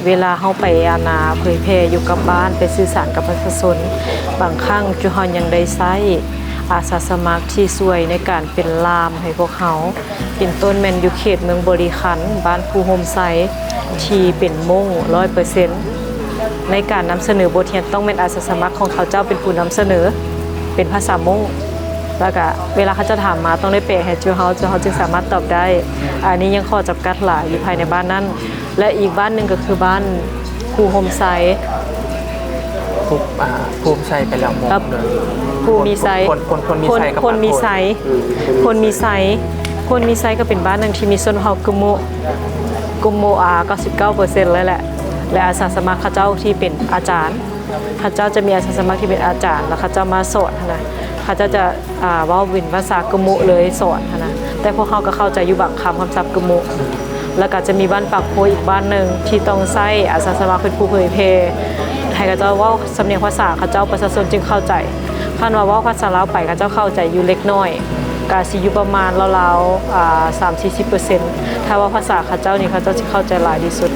ເວລາເຮົາໄປ ອັນນ່າ ເຜີຍແຜ່ຢູ່ກັບບ້ານ ໄປສື່ສານກັບປະຊາຊົນ ບາງຄັ້ງຈຸເຮົາຍັງໄດ້ໃຊ້ອາສາສະໝັກທີ່ຊ່ວຍໃນການເປັນລ່າມໃຫ້ພວກເຮົາ ເປັນຕົ້ນແມ່ນຢູ່ເຂດເມືອງບໍລິຄັນ ບ້ານພູໂຮມໄຊ ທີ່ເປັນມົ້ງຮ້ອຍເປີເຊັນ. ໃນການນຳສະເໜີບົດຮຽນ ຕ້ອງແມ່ນອາສາສະໝັກຂອງເຂົາເຈົ້າເປັນຜູ້ນຳສະເໜີ ເປັນພາສາມົ້ງ ແລ້ວກະເວລາເຂົາເຈົ້າຖາມມາ ຕ້ອງໄດ້ແປໃຫ້ຈຸເຮົາ ຈຸເຮົາຈຶ່ງສາມາດຕອບໄດ້. ອັນນີ້ຍັງຂໍ້ຈຳກັດຫຼາຍຢູ່ພາຍໃນບ້ານນັ້ນ. ແລະ ອີກບ້ານໜຶ່ງກໍຄືບ້ານພູໂຮມໄຊ ພູ ອ່າ ພູໂຮມໄຊໄປແລ້ວມົ້ງ ກັບພູມີໄຊ ພົນ ພົນ ພົນມີໄຊກັບ ພົນມີໄຊ ພົນມີໄຊ ພົນມີໄຊກໍເປັນບ້ານໜຶ່ງທີ່ມີຊົນເຜົ່າກຶໂມະ ກຶໂມະ ອ່າ ເກົ້າສິບເກົ້າເປີເຊັນເລີຍແຫຼະ ແລະ ອາສາສະໝັກເຂົາເຈົ້າທີ່ເປັນອາຈານ ເຂົາເຈົ້າຈະມີອາສາສະໝັກທີ່ເປັນອາຈານ ແລ້ວເຂົາເຈົ້າມາສອນຫັ້ນນະ ເຂົາເຈົ້າຈະ ອ່າ ເວົ້າເປັນພາສາກຶໂມະເລີຍ ສອນຫັ້ນນະ ແຕ່ພວກເຮົາກໍເຂົ້າໃຈຢູ່ບາງຄຳ ຄຳສັບກຶໂມະ. ແລ້ວກໍຈະມີບ້ານປາກໂພອີກບ້ານໜຶ່ງທີ່ຕ້ອງໃຊ້ອາສາສະໝັກເປັນຜູ້ເຜີຍແຜ່ ໃຫ້ເຂົາເຈົ້າເວົ້າສຳນຽງພາສາເຂົາເຈົ້າ ປະຊາຊົນຈຶ່ງເຂົ້າໃຈ. ຄັນວ່າເວົ້າພາສາລາວໄປ ເຂົາເຈົ້າເຂົ້າໃຈຢູ່ເລັກນ້ອຍ ກໍຊິຢູ່ປະມານລາວໆ ອ່າ ສາມສີ່ສິບເປີເຊັນ. ຖ້າເວົ້າພາສາເຂົາເຈົ້ານີ້ ເຂົາເຈົ້າຊິເຂົ້າໃຈຫຼາຍທີ່ສຸດ.